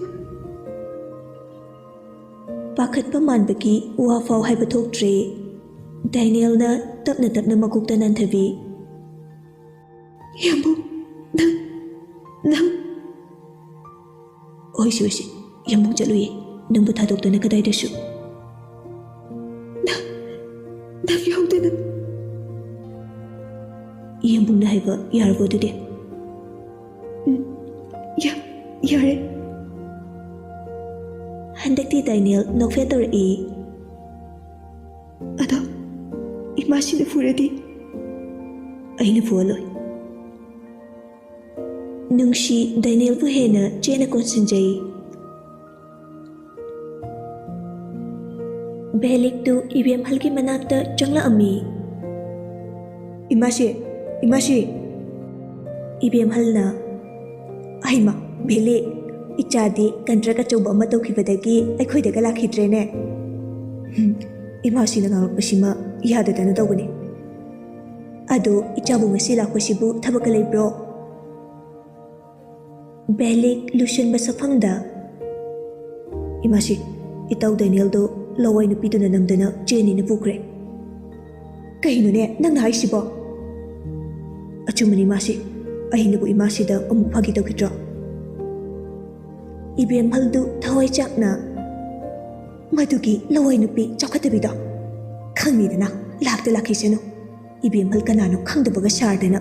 ꯄꯥꯈꯠꯄ ꯃꯥꯟꯕꯒꯤ ꯋꯥ ꯐꯥꯎ ꯍꯥꯏꯕ ꯊꯣꯛꯇ꯭ꯔꯦ꯫ ꯗꯦꯅꯤꯌꯦꯜꯅ ꯇꯞꯅ ꯇꯞꯅ ꯃꯀꯣꯛꯇ ꯅꯟꯊꯕꯤ꯫ "ꯌꯥꯝꯕꯨꯡ, ꯅꯪ, ꯅꯪ꯫" "ꯑꯣꯏꯁꯤ, ꯑꯣꯏꯁꯤ, ꯌꯥꯝꯕꯨꯡ ꯆꯠꯂꯨꯏ, ꯅꯪꯕꯨ ꯊꯥꯗꯣꯛꯇꯅ ꯀꯗꯥꯏꯗꯁꯨ꯫" "ꯅꯪ, ꯅꯪ ꯌꯥꯎꯗꯅ꯫" "ꯌꯥꯝꯕꯨꯡꯅ ꯍꯥꯏꯕ ꯌꯥꯔꯕꯣ ꯑꯗꯨꯗꯤ?" "ꯎꯝ, ꯌꯥ-, ꯌꯥꯔꯦ꯫" ꯍꯟꯗꯛꯇꯤ ꯗꯦꯅꯤꯌꯦꯜ ꯅꯣꯛꯐꯦꯠ ꯇꯧꯔꯛꯏ꯫ "ꯑꯗꯣ ꯏꯃꯥꯁꯤꯅ ꯐꯨꯔꯗꯤ?" "ꯑꯩꯅ ꯐꯨꯍꯜꯂꯣꯏ꯫" ꯅꯨꯡꯁꯤ ꯗꯦꯅꯤꯌꯦꯜꯕꯨ ꯍꯦꯟꯅ ꯆꯦꯠꯅ ꯀꯣꯟꯁꯤꯟꯖꯩ꯫ ꯚꯦꯂꯤꯛꯇꯨ ꯏꯕꯦꯝꯍꯜꯒꯤ ꯃꯅꯥꯛꯇ ꯆꯪꯂꯛꯑꯝꯃꯤ꯫ "ꯏꯃꯥꯁꯤ, ꯏꯃꯥꯁꯤ!" ꯏꯕꯦꯝꯍꯜꯅ, "ꯍꯩꯃꯥ, ꯚꯦꯂꯤꯛ, ꯏꯆꯥꯗꯤ ꯀꯟꯇ꯭ꯔꯦꯛ ꯑꯆꯧꯕ ꯑꯃ ꯇꯧꯈꯤꯕꯗꯒꯤ ꯑꯩꯈꯣꯏꯗꯒ ꯂꯥꯛꯈꯤꯗ꯭ꯔꯦꯅꯦ꯫ ꯍꯨꯝ, ꯏꯃꯥꯁꯤꯅ ꯉꯥꯡꯂꯛꯄꯁꯤꯃ ꯌꯥꯗꯗꯅ ꯇꯧꯕꯅꯤ꯫ ꯑꯗꯣ ꯏꯆꯥꯕꯨ ꯉꯁꯤ ꯂꯥꯛꯄꯁꯤꯕꯨ ꯊꯕꯛꯀ ꯂꯩꯕ꯭ꯔꯣ?" ꯚꯦꯂꯤꯛ ꯂꯨꯁꯟꯕ ꯁꯛꯐꯝꯗ, "ꯏꯃꯥꯁꯤ, ꯏꯇꯥꯎ ꯗꯦꯅꯤꯌꯦꯜꯗꯣ ꯂꯋꯥꯏ ꯅꯨꯄꯤꯗꯨꯅ ꯅꯝꯗꯅ ꯆꯦꯟꯅꯤꯅ ꯄꯨꯈ꯭ꯔꯦ꯫" ꯀꯩꯅꯣꯅꯦ ꯅꯪꯅ ꯍꯥꯏꯁꯤꯕꯣ? ꯑꯆꯨꯝꯕꯅꯤ ꯏꯃꯥꯁꯤ, ꯑꯩꯅꯕꯨ ꯏꯃꯥꯁꯤꯗ ꯑꯃꯨꯛ ꯐꯥꯒꯤ ꯇꯧꯈꯤꯗ꯭ꯔꯣ? ꯏꯕꯦꯝꯍꯜꯗꯨ ꯊꯋꯥꯏ ꯆꯥꯛꯅ, ꯃꯗꯨꯒꯤ ꯂꯋꯥꯏ ꯅꯨꯄꯤ ꯆꯥꯎꯈꯠꯇꯕꯤꯗꯣ꯫ ꯈꯪꯉꯤꯗꯅ, ꯂꯥꯛꯇ ꯂꯥꯛꯈꯤꯁꯅꯨ꯫ ꯏꯕꯦꯝꯍꯜ ꯀꯅꯥꯅꯣ ꯈꯪꯗꯕꯒ ꯁꯥꯔꯗꯅ꯫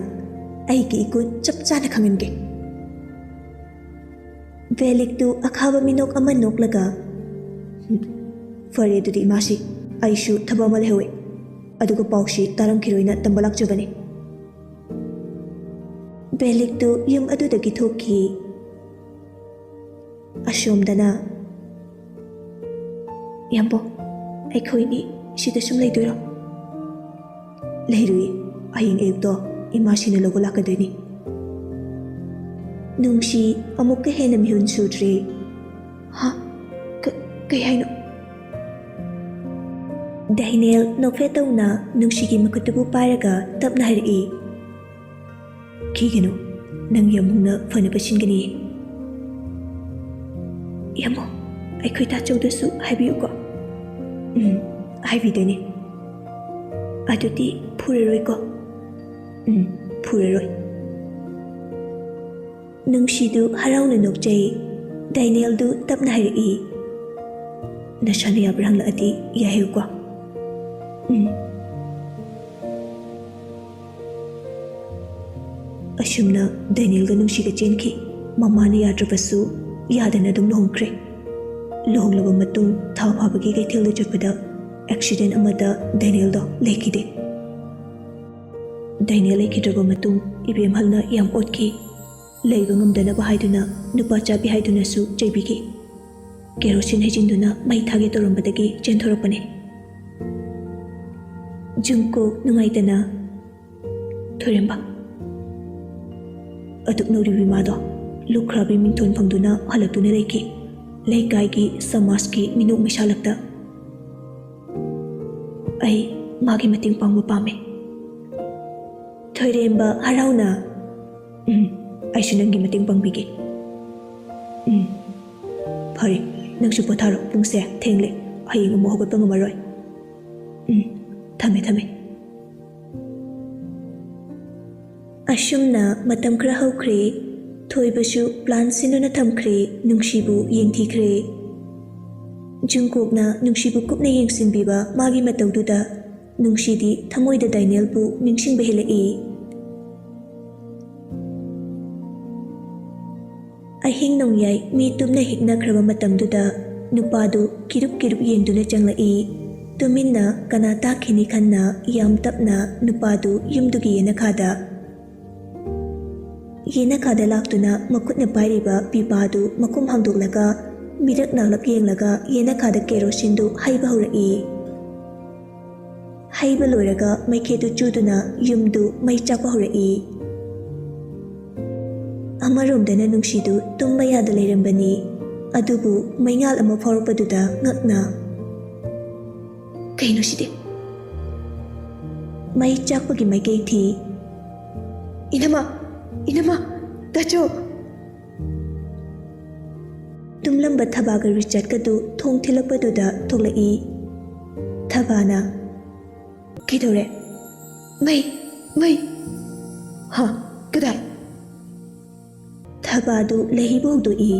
ꯑꯩꯒꯤ ꯏꯒꯨꯟ ꯆꯞ ꯆꯥꯅ ꯈꯪꯍꯟꯒꯦ꯫ ꯕꯦꯂꯤꯛꯇꯨ ꯑꯈꯥꯕ ꯃꯤꯅꯣꯛ ꯑꯃ ꯅꯣꯛꯂꯒ, "ꯍꯨꯝ, ꯐꯔꯦ ꯑꯗꯨꯗꯤ ꯏꯃꯥꯁꯤ, ꯑꯩꯁꯨ ꯊꯕꯛ ꯑꯃ ꯂꯩꯍꯧꯋꯦ꯫ ꯑꯗꯨꯒ ꯄꯥꯎꯁꯤ ꯇꯥꯔꯝꯈꯤꯔꯣꯏꯅ ꯇꯝꯕ ꯂꯥꯛꯆꯕꯅꯤ"꯫ ꯕꯦꯂꯤꯛꯇꯨ ꯌꯨꯝ ꯑꯗꯨꯗꯒꯤ ꯊꯣꯛꯈꯤ꯫ ꯑꯁꯣꯝꯗꯅ, "ꯏꯌꯥꯝꯕꯣ, ꯑꯩꯈꯣꯏꯅꯤ ꯁꯤꯗ ꯁꯨꯝ ꯂꯩꯗꯣꯏꯔꯣ?" "ꯂꯩꯔꯨꯏ, ꯍꯌꯦꯡ ꯑꯌꯨꯛꯇꯣ ꯏꯃꯥꯁꯤꯅ ꯂꯧꯕ ꯂꯥꯛꯀꯗꯣꯏꯅꯤ"꯫ ꯅꯨꯡꯁꯤ ꯑꯃꯨꯛꯀ ꯍꯦꯟꯅ ꯃꯤꯍꯨꯟ ꯁꯨꯗ꯭ꯔꯦ꯫ "ꯍꯥ? ꯀ-, ꯀꯩ ꯍꯥꯏꯅꯣ?" ꯗꯦꯅꯤꯌꯦꯜ ꯅꯣꯛꯐꯦꯠ ꯇꯧꯅ ꯅꯨꯡꯁꯤꯒꯤ ꯃꯈꯨꯠꯇꯨꯕꯨ ꯄꯥꯏꯔꯒ ꯇꯞꯅ ꯍꯥꯏꯔꯛꯏ, "ꯀꯤꯒꯅꯨ, ꯅꯪ ꯌꯥꯝꯕꯨꯡꯅ ꯐꯅꯕ ꯁꯤꯟꯒꯅꯤꯌꯦ"꯫ "ꯌꯥꯝꯕꯨꯡ, ꯑꯩꯈꯣꯏ ꯇꯥꯆꯧꯗꯁꯨ ꯍꯥꯏꯕꯤꯌꯨꯀꯣ"꯫ "ꯎꯝ, ꯍꯥꯏꯕꯤꯗꯣꯏꯅꯦ"꯫ "ꯑꯗꯨꯗꯤ ꯐꯨꯔꯔꯣꯏꯀꯣ"꯫ "ꯎꯝ, ꯐꯨꯔꯔꯣꯏ"꯫ ꯅꯨꯡꯁꯤꯗꯨ ꯍꯔꯥꯎꯅ ꯅꯣꯛꯆꯩ꯫ ꯗꯦꯅꯤꯌꯦꯜꯗꯨ ꯇꯞꯅ ꯍꯥꯏꯔꯛꯏ, "ꯅꯁꯥꯅ ꯌꯥꯕ꯭ꯔꯥ ꯍꯪꯂꯛꯑꯗꯤ ꯌꯥꯏ ꯍꯥꯏꯌꯨꯀꯣ"꯫ "ꯎꯝ"꯫ ꯑꯁꯨꯝꯅ ꯗꯦꯅꯤꯌꯦꯜꯒ ꯅꯨꯡꯁꯤꯒ ꯆꯦꯟꯈꯤ꯫ ꯃꯃꯥꯅ ꯌꯥꯗ꯭ꯔꯕꯁꯨ ꯌꯥꯗꯅ ꯑꯗꯨꯝ ꯂꯨꯍꯣꯡꯈ꯭ꯔꯦ꯫ ꯂꯨꯍꯣꯡꯂꯕ ꯃꯇꯨꯡ ꯊꯥ ꯐꯥꯕꯒꯤ ꯀꯩꯊꯦꯜꯗ ꯆꯠꯄꯗ ꯑꯦꯛꯁꯤꯗꯦꯟ ꯑꯃꯗ ꯗꯦꯅꯤꯌꯦꯜꯗꯣ ꯂꯩꯈꯤꯗꯦ꯫ ꯗꯦꯅꯤꯌꯦꯜ ꯂꯩꯈꯤꯗ꯭ꯔꯕ ꯃꯇꯨꯡ ꯏꯕꯦꯝꯍꯜꯅ ꯌꯥꯝ ꯑꯣꯠꯈꯤ꯫ ꯂꯩꯕ ꯉꯝꯗꯅꯕ ꯍꯥꯏꯗꯨꯅ ꯅꯨꯄꯥ ꯆꯥꯕꯤ ꯍꯥꯏꯗꯨꯅꯁꯨ ꯆꯩꯕꯤꯈꯤ꯫ ꯀꯦꯔꯣꯁꯤꯟ ꯍꯩꯖꯤꯟꯗꯨꯅ ꯃꯩ ꯊꯥꯒꯦ ꯇꯧꯔꯝꯕꯗꯒꯤ ꯆꯦꯟꯊꯣꯔꯛꯄꯅꯤ꯫ ꯖꯨꯡꯀꯨꯛ ꯅꯨꯡꯉꯥꯏꯇꯅ, "ꯊꯣꯏꯔꯦꯝꯕ, ꯑꯗꯨꯛ ꯅꯧꯔꯤꯕꯤ ꯃꯥꯗꯣ ꯂꯨꯈ꯭ꯔꯥꯕꯤ ꯃꯤꯡꯊꯣꯟ ꯐꯪꯗꯨꯅ ꯍꯜꯂꯛꯇꯨꯅ ꯂꯩꯈꯤ꯫ ꯂꯩꯀꯥꯏꯒꯤ, ꯁꯃꯥꯖꯀꯤ ꯃꯤꯅꯣꯛ ꯃꯩꯁꯥꯂꯛꯇ꯫ ꯑꯩ ꯃꯥꯒꯤ ꯃꯇꯦꯡ ꯄꯥꯡꯕ ꯄꯥꯝꯃꯦ"꯫ ꯊꯣꯏꯔꯦꯝꯕ ꯍꯔꯥꯎꯅ, "ꯎꯝ, ꯑꯩꯁꯨ ꯅꯪꯒꯤ ꯃꯇꯦꯡ ꯄꯥꯡꯕꯤꯒꯦ"꯫ "ꯎꯝ, ꯐꯔꯦ, ꯅꯪꯁꯨ ꯄꯣꯊꯥꯔꯣ, ꯄꯨꯡꯁꯦ ꯊꯦꯡꯂꯦ, ꯍꯌꯦꯡ ꯑꯃꯨꯛ ꯍꯧꯒꯠꯄ ꯉꯝꯃꯔꯣꯏ꯫ ꯎꯝ, ꯊꯝꯃꯦ, ꯊꯝꯃꯦ"꯫ ꯑꯁꯨꯝꯅ ꯃꯇꯝ ꯈꯔ ꯍꯧꯈ꯭ꯔꯦ꯫ ꯊꯣꯏꯕꯁꯨ ꯄ꯭ꯂꯥꯟ ꯁꯤꯟꯗꯨꯅ ꯊꯝꯈ꯭ꯔꯦ, ꯅꯨꯡꯁꯤꯕꯨ ꯌꯦꯡꯊꯤꯈ꯭ꯔꯦ꯫ ꯖꯨꯡꯀꯣꯛꯅ ꯅꯨꯡꯁꯤꯕꯨ ꯀꯨꯞꯅ ꯌꯦꯡꯁꯤꯟꯕꯤꯕ ꯃꯥꯒꯤ ꯃꯇꯧꯗꯨꯗ ꯅꯨꯡꯁꯤꯗꯤ ꯊꯃꯣꯏꯗ ꯗꯥꯏꯅꯦꯜꯕꯨ ꯅꯤꯡꯁꯤꯡꯕ ꯍꯦꯜꯂꯛꯏ꯫ ꯑꯍꯤꯡ ꯅꯣꯡꯌꯥꯏ ꯃꯤ ꯇꯨꯝꯅ ꯍꯤꯞꯅꯈ꯭ꯔꯕ ꯃꯇꯝꯗꯨꯗ ꯅꯨꯄꯥꯗꯨ ꯀꯤꯔꯨꯞ ꯀꯤꯔꯨꯞ ꯌꯦꯡꯗꯨꯅ ꯆꯪꯂꯛꯏ꯫ ꯇꯨꯃꯤꯟꯅ ꯀꯅꯥ ꯇꯥꯈꯤꯅꯤ ꯈꯟꯅ ꯌꯥꯝ ꯇꯞꯅ ꯅꯨꯄꯥꯗꯨ ꯌꯨꯝꯗꯨꯒꯤ ꯌꯦꯅꯈꯥꯗ, ꯌꯦꯅꯈꯥꯗ ꯂꯥꯛꯇꯨꯅ ꯃꯈꯨꯠꯅ ꯄꯥꯏꯔꯤꯕ ꯄꯤꯄꯥꯗꯨ ꯃꯈꯨꯝ ꯍꯥꯡꯗꯣꯛꯂꯒ ꯃꯤꯔꯛ ꯅꯥꯂꯞ ꯌꯦꯡꯂꯒ ꯌꯦꯅꯈꯥꯗ ꯀꯦꯔꯣꯁꯤꯟꯗꯨ ꯍꯩꯕ ꯍꯧꯔꯛꯏ꯫ ꯍꯩꯕ ꯂꯣꯏꯔꯒ ꯃꯩꯈꯦꯠꯇꯨ ꯆꯨꯗꯨꯅ ꯌꯨꯝꯗꯨ ꯃꯩ ꯆꯥꯛꯄ ꯍꯧꯔꯛꯏ꯫ ꯑꯃꯔꯣꯝꯗꯅ ꯅꯨꯡꯁꯤꯗꯨ ꯇꯨꯝꯕ ꯌꯥꯗ ꯂꯩꯔꯝꯕꯅꯤ꯫ ꯑꯗꯨꯕꯨ ꯃꯩꯉꯥꯜ ꯑꯃ ꯐꯥꯎꯔꯛꯄꯗꯨꯗ ꯉꯛꯅ, "ꯀꯩꯅꯣ ꯁꯤꯗꯤ?" ꯃꯩ ꯆꯥꯛꯄꯒꯤ ꯃꯥꯏꯀꯩ ꯊꯤ꯫ "ꯏꯅꯝꯃ! ꯏꯅꯝꯃ! ꯇꯥꯆꯧ!" ꯇꯨꯝꯂꯝꯕ ꯊꯕꯥꯒ ꯔꯤꯆꯥꯔꯗꯀꯗꯨ ꯊꯣꯡ ꯊꯤꯜꯂꯛꯄꯗꯨꯗ ꯊꯣꯛꯂꯛꯏ꯫ ꯊꯕꯥꯅ, "ꯀꯩꯗꯧꯔꯦ?" "ꯃꯩ! ꯃꯩ!" "ꯍꯥ? ꯀꯗꯥꯏ?" ꯊꯕꯥꯗꯨ ꯂꯩꯍꯩꯕ ꯍꯧꯗꯣꯛꯏ꯫